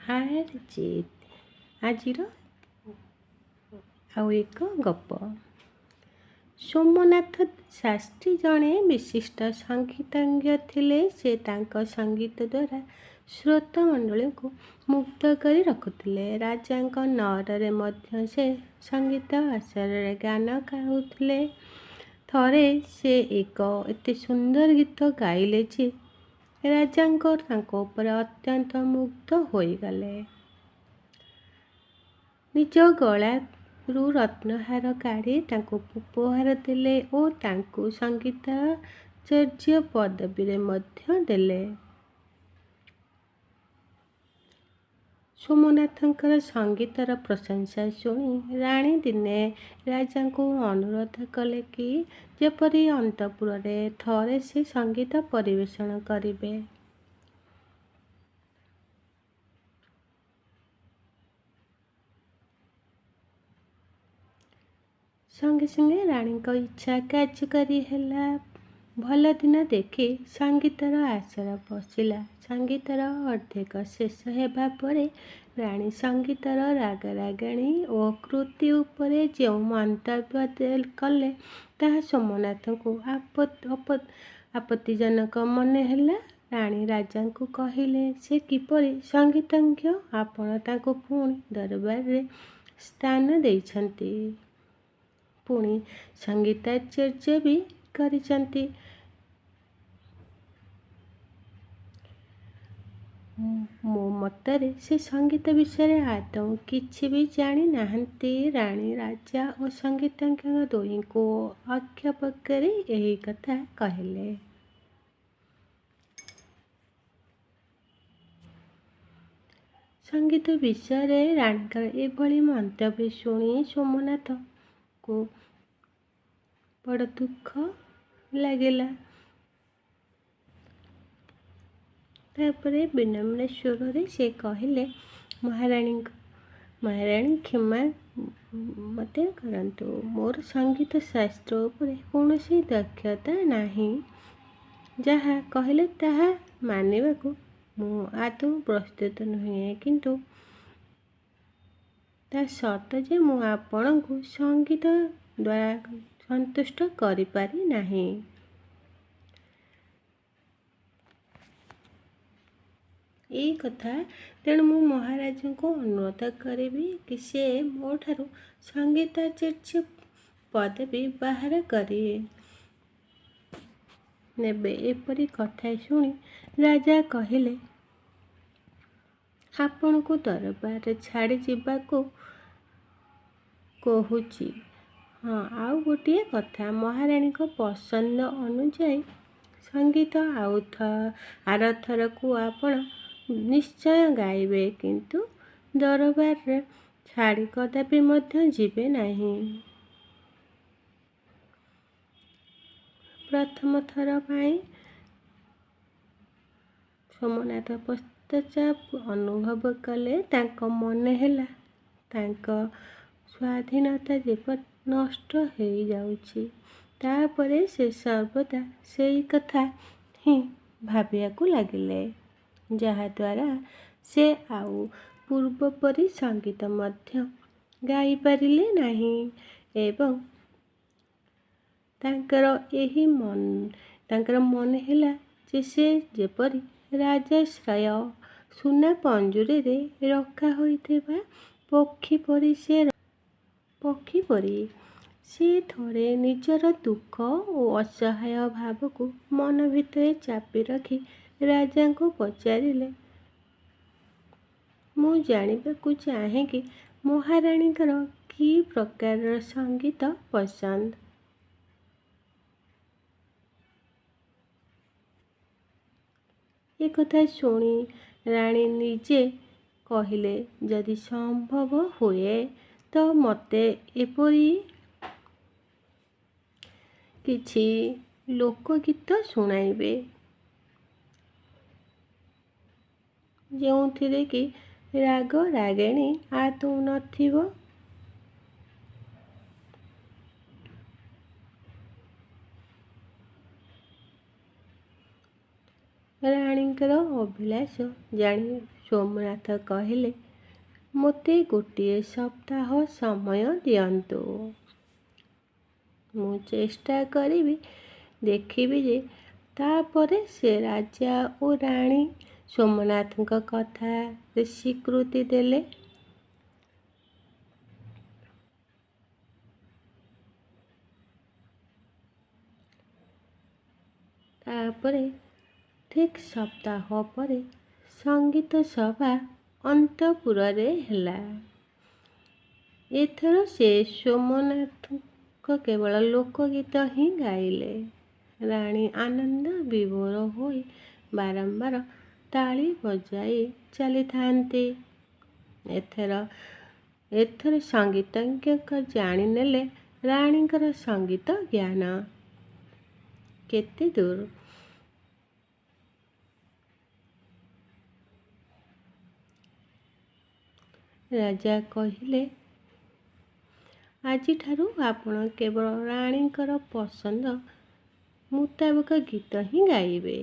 ହାର ଜିତ୍। ଆଜିର ଆଉ ଏକ ଗପ। ସୋମନାଥ ଶାସ୍ତ୍ରୀ ଜଣେ ବିଶିଷ୍ଟ ସଙ୍ଗୀତଜ୍ଞ ଥିଲେ। ସେ ତାଙ୍କ ସଙ୍ଗୀତ ଦ୍ୱାରା ଶ୍ରୋତାମଣ୍ଡଳୀଙ୍କୁ ମୁଗ୍ଧ କରି ରଖୁଥିଲେ। ରାଜାଙ୍କ ନଅରରେ ମଧ୍ୟ ସେ ସଙ୍ଗୀତ ଆସରରେ ଗାନ ଗାଉଥିଲେ। ଥରେ ସେ ଏକ ଏତେ ସୁନ୍ଦର ଗୀତ ଗାଇଲେ ଯେ ରାଜାଙ୍କ ତାଙ୍କ ଉପରେ ଅତ୍ୟନ୍ତ ମୁଗ୍ଧ ହୋଇଗଲେ। ନିଜ ଗଳାରୁ ରତ୍ନହାର କାଢ଼ି ତାଙ୍କୁ ଉପହାର ଦେଲେ ଓ ତାଙ୍କୁ ସଙ୍ଗୀତାଚାର୍ଯ୍ୟ ପଦବୀରେ ମଧ୍ୟ ଦେଲେ। ସୋମନାଥଙ୍କର ସଙ୍ଗୀତର ପ୍ରଶଂସା ଶୁଣି ରାଣୀ ଦିନେ ରାଜାଙ୍କୁ ଅନୁରୋଧ କଲେ କି ଯେପରି ଅନ୍ତଃପୁରରେ ଥରେ ସେ ସଙ୍ଗୀତ ପରିବେଷଣ କରିବେ। ସଙ୍ଗେ ସଙ୍ଗେ ରାଣୀଙ୍କ ଇଚ୍ଛା କାର୍ଯ୍ୟକାରୀ ହେଲା। ଭଲ ଦିନ ଦେଖି ସଙ୍ଗୀତର ଆସର ବସିଲା। ସଙ୍ଗୀତର ଅର୍ଦ୍ଧେକ ଶେଷ ହେବା ପରେ ରାଣୀ ସଙ୍ଗୀତର ରାଗରାଗିଣୀ ଓ କୃତି ଉପରେ ଯେଉଁ ମନ୍ତବ୍ୟ କଲେ, ତାହା ସୋମନାଥଙ୍କୁ ଆପତ୍ତିଜନକ ମନେ ହେଲା। ରାଣୀ ରାଜାଙ୍କୁ କହିଲେ, ସେ କିପରି ସଙ୍ଗୀତଜ୍ଞ, ଆପଣ ତାଙ୍କୁ ପୁଣି ଦରବାରରେ ସ୍ଥାନ ଦେଇଛନ୍ତି, ପୁଣି ସଙ୍ଗୀତାଚାର୍ଯ୍ୟ ବି କରିଛନ୍ତି। ମୋ ମତରେ ସେ ସଙ୍ଗୀତ ବିଷୟରେ ଆଦୌ କିଛି ବି ଜାଣି ନାହାନ୍ତି। ରାଣୀ ରାଜା ଓ ସଙ୍ଗୀତଜ୍ଞ ଦୁହିଁଙ୍କୁ ଆକ୍ଷେପ କରି ଏହି କଥା କହିଲେ। ସଙ୍ଗୀତ ବିଷୟରେ ରାଣୀଙ୍କର ଏଭଳି ମନ୍ତବ୍ୟ ଶୁଣି ସୋମନାଥଙ୍କୁ ବଡ଼ ଦୁଃଖ ଲାଗିଲା। ତାପରେ ବିନମ୍ର ସ୍ୱରରେ ସେ କହିଲେ, ମହାରାଣୀ, କ୍ଷମା ମୋତେ କରନ୍ତୁ। ମୋର ସଙ୍ଗୀତ ଶାସ୍ତ୍ର ଉପରେ କୌଣସି ଦକ୍ଷତା ନାହିଁ। ଯାହା କହିଲେ ତାହା ମାନିବାକୁ ମୁଁ ଆଦୌ ପ୍ରସ୍ତୁତ ନୁହେଁ, କିନ୍ତୁ ତା ସତ ଯେ ମୁଁ ଆପଣଙ୍କୁ ସଙ୍ଗୀତ ଦ୍ୱାରା ସନ୍ତୁଷ୍ଟ କରିପାରି ନାହିଁ। ଏଇ କଥା। ତେଣୁ ମୁଁ ମହାରାଜଙ୍କୁ ଅନୁରୋଧ କରିବି କି ସେ ମୋଠାରୁ ସଙ୍ଗୀତାଚାର୍ଯ୍ୟ ପଦବୀ ବାହାର କରି ନେବେ। ଏପରି କଥା ଶୁଣି ରାଜା କହିଲେ, ଆପଣଙ୍କୁ ଦରବାର ଛାଡ଼ି ଯିବାକୁ କହୁଛି। ହଁ, ଆଉ ଗୋଟିଏ କଥା, ମହାରାଣୀଙ୍କ ପସନ୍ଦ ଅନୁଯାୟୀ ସଙ୍ଗୀତ ଆଉ ଆରଥରକୁ ଆପଣ ନିଶ୍ଚୟ ଗାଇବେ, କିନ୍ତୁ ଦରବାରରେ ଛାଡ଼ି କଦାପି ମଧ୍ୟ ଯିବେ ନାହିଁ। ପ୍ରଥମ ଥର ପାଇଁ ସୋମନାଥ ପଶ୍ଚାତାପ ଅନୁଭବ କଲେ। ତାଙ୍କ ମନେ ହେଲା ତାଙ୍କ ସ୍ୱାଧୀନତା ଯେପରି ନଷ୍ଟ ହୋଇଯାଉଛି। ତାପରେ ସେ ସର୍ବଦା ସେଇ କଥା ହିଁ ଭାବିବାକୁ ଲାଗିଲେ, ଯାହାଦ୍ୱାରା ସେ ଆଉ ପୂର୍ବପରି ସଙ୍ଗୀତ ମଧ୍ୟ ଗାଇପାରିଲେ ନାହିଁ ଏବଂ ତାଙ୍କର ମନେ ହେଲା ଯେ ସେ ଯେପରି ରାଜାଶ୍ରୟ ସୁନା ପଞ୍ଜୁରୀରେ ରଖା ହୋଇଥିବା ପକ୍ଷୀ ପରି। ସେ ଥରେ ନିଜର ଦୁଃଖ ଓ ଅସହାୟ ଭାବକୁ ମନ ଭିତରେ ଚାପି ରଖି ରାଜାଙ୍କୁ ପଚାରିଲେ, ମୁଁ ଜାଣିବାକୁ ଚାହେଁ କି ମହାରାଣୀଙ୍କର କି ପ୍ରକାରର ସଙ୍ଗୀତ ପସନ୍ଦ? ଏକଥା ଶୁଣି ରାଣୀ ନିଜେ କହିଲେ, ଯଦି ସମ୍ଭବ ହୁଏ ତ ମୋତେ ଏପରି କିଛି ଲୋକଗୀତ ଶୁଣାଇବେ, ଯେଉଁଥିରେ କି ରାଗ ରାଗିଣୀ ଆଦୌ ନଥିବ। ରାଣୀଙ୍କ ରାଣୀଙ୍କର ଅଭିଳାଷ ଜାଣି ସୋମନାଥ କହିଲେ, ମୋତେ ଗୋଟିଏ ସପ୍ତାହ ସମୟ ଦିଅନ୍ତୁ। ମୁଁ ଚେଷ୍ଟା କରିବି ଦେଖିବି ଯେ। ତା'ପରେ ସେ ରାଜା ଓ ରାଣୀ ସୋମନାଥଙ୍କ କଥାରେ ସ୍ୱୀକୃତି ଦେଲେ। ତା'ପରେ ଠିକ୍ ସପ୍ତାହ ପରେ ସଙ୍ଗୀତ ସଭା ଅନ୍ତଃପୁରରେ ହେଲା। ଏଥର ସେ ସୋମନାଥଙ୍କ କେବଳ ଲୋକଗୀତ ହିଁ ଗାଇଲେ। ରାଣୀ ଆନନ୍ଦ ବିଭୋର ହୋଇ ବାରମ୍ବାର ତାଳି ବଜାଇ ଚାଲିଥାନ୍ତି। ଏଥର ସଙ୍ଗୀତଜ୍ଞ ଜାଣିନେଲେ ରାଣୀଙ୍କର ସଙ୍ଗୀତ ଜ୍ଞାନ କେତେ ଦୂର। ରାଜା କହିଲେ, ଆଜିଠାରୁ ଆପଣ କେବଳ ରାଣୀଙ୍କର ପସନ୍ଦ ମୁତାବକ ଗୀତ ହିଁ ଗାଇବେ।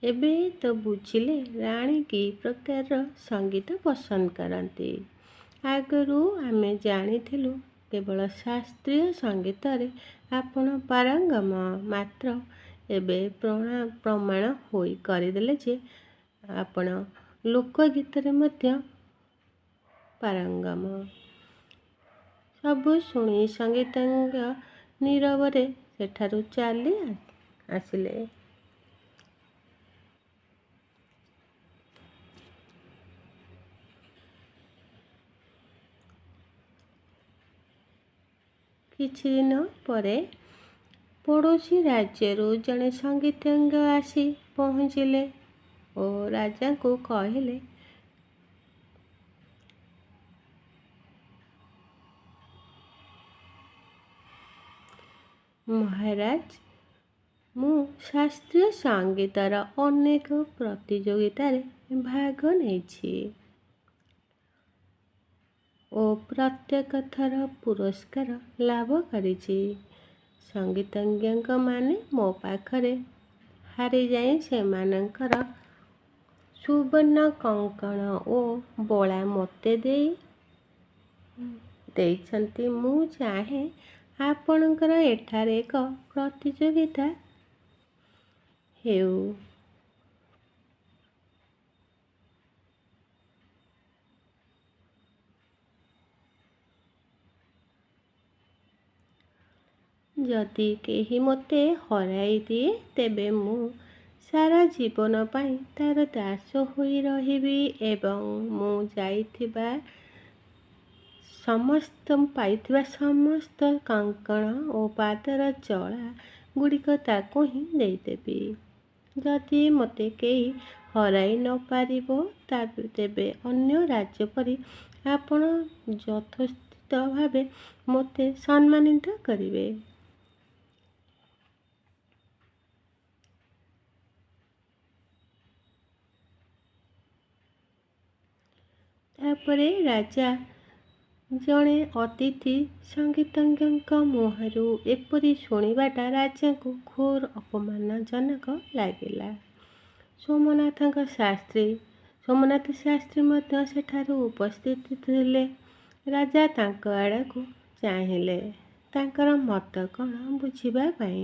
ଏବେ ତ ବୁଝିଲେ ରାଣୀ କି ପ୍ରକାରର ସଙ୍ଗୀତ ପସନ୍ଦ କରନ୍ତି। ଆଗରୁ ଆମେ ଜାଣିଥିଲୁ କେବଳ ଶାସ୍ତ୍ରୀୟ ସଙ୍ଗୀତରେ ଆପଣ ପାରଙ୍ଗମ, ମାତ୍ର ଏବେ ପ୍ରମାଣ ହୋଇ କରିଦେଲେ ଯେ ଆପଣ ଲୋକଗୀତରେ ମଧ୍ୟ ପାରଙ୍ଗମ। ସବୁ ଶୁଣି ସଙ୍ଗୀତଜ୍ଞ ନୀରବରେ ସେଠାରୁ ଚାଲି ଆସିଲେ। କିଛିଦିନ ପରେ ପଡ଼ୋଶୀ ରାଜ୍ୟରୁ ଜଣେ ସଙ୍ଗୀତଜ୍ଞ ଆସି ପହଞ୍ଚିଲେ ଓ ରାଜାଙ୍କୁ କହିଲେ, ମହାରାଜ, ମୁଁ ଶାସ୍ତ୍ରୀୟ ସଙ୍ଗୀତର ଅନେକ ପ୍ରତିଯୋଗିତାରେ ଭାଗ ନେଇଛି ଓ ପ୍ରତ୍ୟେକ ଥର ପୁରସ୍କାର ଲାଭ କରିଛି। ସଙ୍ଗୀତଜ୍ଞମାନେ ମୋ ପାଖରେ ହାରିଯାଇ ସେମାନଙ୍କର ସୁବର୍ଣ୍ଣ କଙ୍କଣ ଓ ବଳା ମୋତେ ଦେଇ ଦେଇଛନ୍ତି। ମୁଁ ଚାହେଁ ଆପଣଙ୍କର ଏଠାରେ ଏକ ପ୍ରତିଯୋଗିତା ହେଉ। ଯଦି କେହି ମୋତେ ହରାଇ ଦିଏ, ତେବେ ମୁଁ ସାରା ଜୀବନ ପାଇଁ ତା'ର ଦାସ ହୋଇ ରହିବି ଏବଂ ମୁଁ ପାଇଥିବା ସମସ୍ତ କଙ୍କଣ ଓ ପାଦର ଚଳା ଗୁଡ଼ିକ ତାକୁ ହିଁ ଦେଇଦେବି। ଯଦି ମୋତେ କେହି ହରାଇ ନ ପାରିବ, ତେବେ ଅନ୍ୟ ରାଜ୍ୟ ପରି ଆପଣ ଯଥୋଚିତ ଭାବେ ମୋତେ ସମ୍ମାନିତ କରିବେ। ତା'ପରେ ରାଜା ଜଣେ ଅତିଥି ସଙ୍ଗୀତଜ୍ଞଙ୍କ ମୁହଁରୁ ଏପରି ଶୁଣିବାଟା ରାଜାଙ୍କୁ ଘୋର ଅପମାନଜନକ ଲାଗିଲା। ସୋମନାଥ ଶାସ୍ତ୍ରୀ ମଧ୍ୟ ସେଠାରେ ଉପସ୍ଥିତ ଥିଲେ। ରାଜା ତାଙ୍କ ଆଡ଼କୁ ଚାହିଁଲେ ତାଙ୍କର ମତ କ'ଣ ବୁଝିବା ପାଇଁ।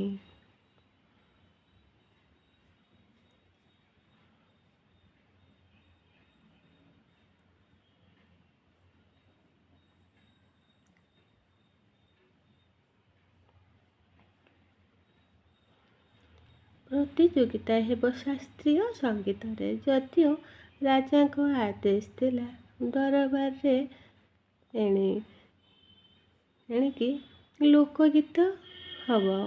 ପ୍ରତିଯୋଗିତା ହେବ ଶାସ୍ତ୍ରୀୟ ସଙ୍ଗୀତରେ। ଯଦିଓ ରାଜାଙ୍କ ଆଦେଶ ଥିଲା ଦରବାରରେ ଏଣିକି ଲୋକଗୀତ ହେବ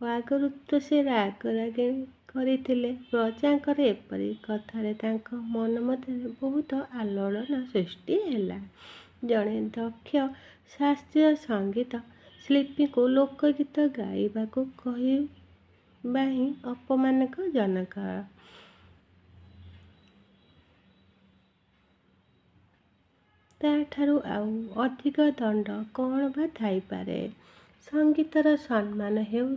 ଓ ଆଗରୁ ତ ସେ ରାଗ ରାଗିଣୀ କରିଥିଲେ, ପ୍ରଜାଙ୍କର ଏପରି କଥାରେ ତାଙ୍କ ମନ ମଧ୍ୟରେ ବହୁତ ଆଲୋଡ଼ନ ସୃଷ୍ଟି ହେଲା। ଜଣେ ଦକ୍ଷ ଶାସ୍ତ୍ରୀୟ ସଙ୍ଗୀତ ଶିଳ୍ପୀଙ୍କୁ ଲୋକଗୀତ ଗାଇବାକୁ କହିବା ହିଁ ଅପମାନଜନକ। ତା'ଠାରୁ ଆଉ ଅଧିକ ଦଣ୍ଡ କ'ଣ ବା ଥାଇପାରେ? ସଙ୍ଗୀତର ସମ୍ମାନ ହେଉ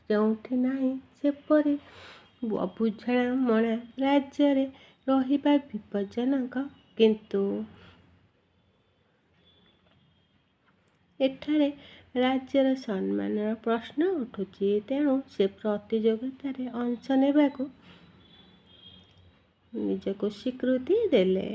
ଯେଉଁଠି ନାହିଁ, ସେପରି ଅବୁଝାମଣା ରାଜ୍ୟରେ ରହିବା ବିପଜ୍ଜନକ। କିନ୍ତୁ ଏଠାରେ ରାଜ୍ୟର ସମ୍ମାନର ପ୍ରଶ୍ନ ଉଠୁଛି। ତେଣୁ ସେ ପ୍ରତିଯୋଗିତାରେ ଅଂଶ ନେବାକୁ ନିଜକୁ ସ୍ୱୀକୃତି ଦେଲେ।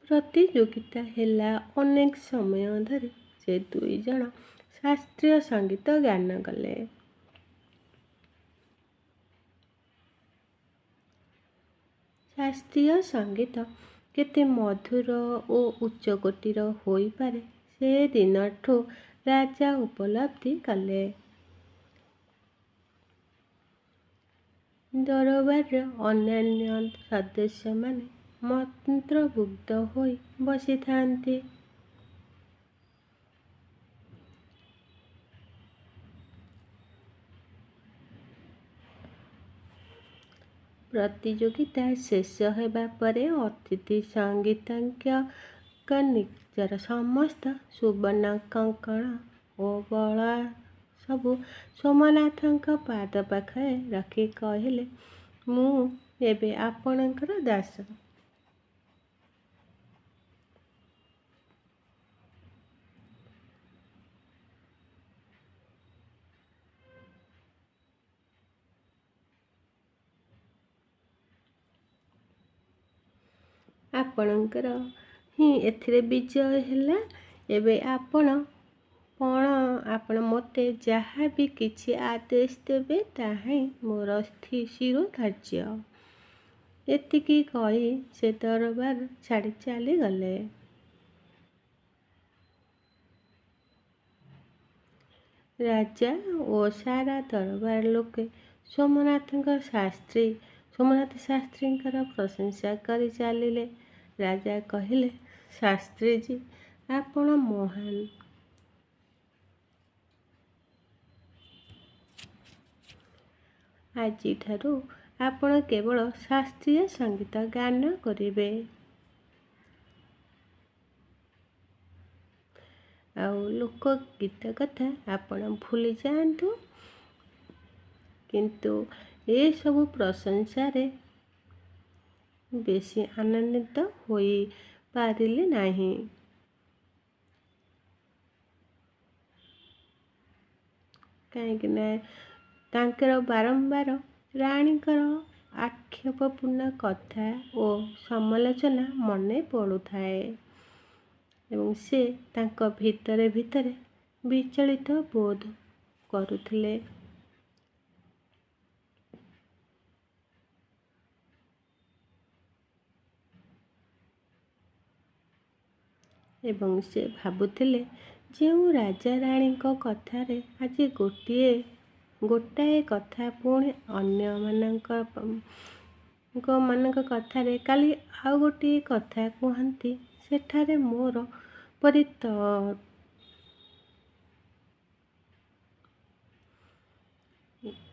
ପ୍ରତିଯୋଗିତା ହେଲା। ଅନେକ ସମୟ ଧରି ସେ ଦୁଇଜଣ ଶାସ୍ତ୍ରୀୟ ସଙ୍ଗୀତ ଗାନ କଲେ। ଶାସ୍ତ୍ରୀୟ ସଙ୍ଗୀତ କେତେ ମଧୁର ଓ ଉଚ୍ଚକୋଟୀର ହୋଇପାରେ, ସେଦିନଠୁ ରାଜା ଉପଲବ୍ଧି କଲେ। ଦରବାରର ଅନ୍ୟାନ୍ୟ ସଦସ୍ୟମାନେ ମନ୍ତ୍ରମୁଗ୍ଧ ହୋଇ ବସିଥାନ୍ତି। ପ୍ରତିଯୋଗିତା ଶେଷ ହେବା ପରେ ଅତିଥି ସଙ୍ଗୀତଜ୍ଞ ନିଜର ସମସ୍ତ ସୁବର୍ଣ୍ଣ କଙ୍କଣ ଓ ବଳା ସବୁ ସୋମନାଥଙ୍କ ପାଦ ପାଖରେ ରଖି କହିଲେ, ମୁଁ ଏବେ ଆପଣଙ୍କର ଦାସ। ଆପଣଙ୍କର ହିଁ ଏଥିରେ ବିଜୟ ହେଲା। ଏବେ ଆପଣ ମୋତେ ଯାହା ବି କିଛି ଆଦେଶ ଦେବେ, ତାହାହିଁ ମୋର ଶିରୋଧାର୍ଯ୍ୟ। ଏତିକି କହି ସେ ଦରବାର ଛାଡ଼ି ଚାଲିଗଲେ। ରାଜା ଓ ସାରା ଦରବାର ଲୋକେ ସୋମନାଥ ଶାସ୍ତ୍ରୀଙ୍କର ପ୍ରଶଂସା କରି ଚାଲିଲେ। ରାଜା କହିଲେ, ଶାସ୍ତ୍ରୀଜୀ, ଆପଣ ମହାନ୍। ଆଜିଠାରୁ ଆପଣ କେବଳ ଶାସ୍ତ୍ରୀୟ ସଙ୍ଗୀତ ଗାନ କରିବେ। ଆଉ ଲୋକଗୀତ କଥା ଆପଣ ଭୁଲି ଯାଆନ୍ତୁ। କିନ୍ତୁ ଏସବୁ ପ୍ରଶଂସାରେ ବେଶୀ ଆନନ୍ଦିତ ହୋଇ ପାରିଲେ ନାହିଁ। କାହିଁକିନା ତାଙ୍କର ବାରମ୍ବାର ରାଣୀଙ୍କର ଆକ୍ଷେପପୂର୍ଣ୍ଣ କଥା ଓ ସମାଲୋଚନା ମନେ ପଡ଼ୁଥାଏ ଏବଂ ସେ ତାଙ୍କ ଭିତରେ ଭିତରେ ବିଚଳିତ ବୋଧ କରୁଥିଲେ। ଏବଂ ସେ ଭାବୁଥିଲେ, ଯେଉଁ ରାଜା ରାଣୀଙ୍କ କଥାରେ ଆଜି ଗୋଟାଏ କଥା, ପୁଣି ଅନ୍ୟମାନଙ୍କ କଥାରେ କାଲି ଆଉ ଗୋଟିଏ କଥା କୁହନ୍ତି, ସେଠାରେ ମୋର ପରି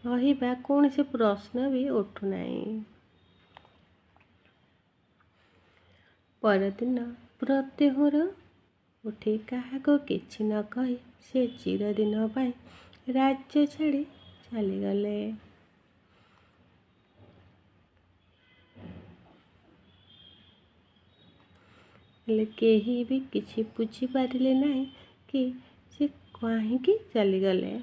ରହିବା କୌଣସି ପ୍ରଶ୍ନ ବି ଉଠୁନାହିଁ। ପରଦିନ ପ୍ରତ୍ୟୁହ ଉଠି କାହାକୁ କିଛି ନ କହି ସେ ଚିରଦିନ ପାଇଁ ରାଜ୍ୟ ଛାଡ଼ି ଚାଲିଗଲେ। ହେଲେ କେହି ବି କିଛି ବୁଝିପାରିଲେ ନାହିଁ କି ସେ କାହିଁକି ଚାଲିଗଲେ।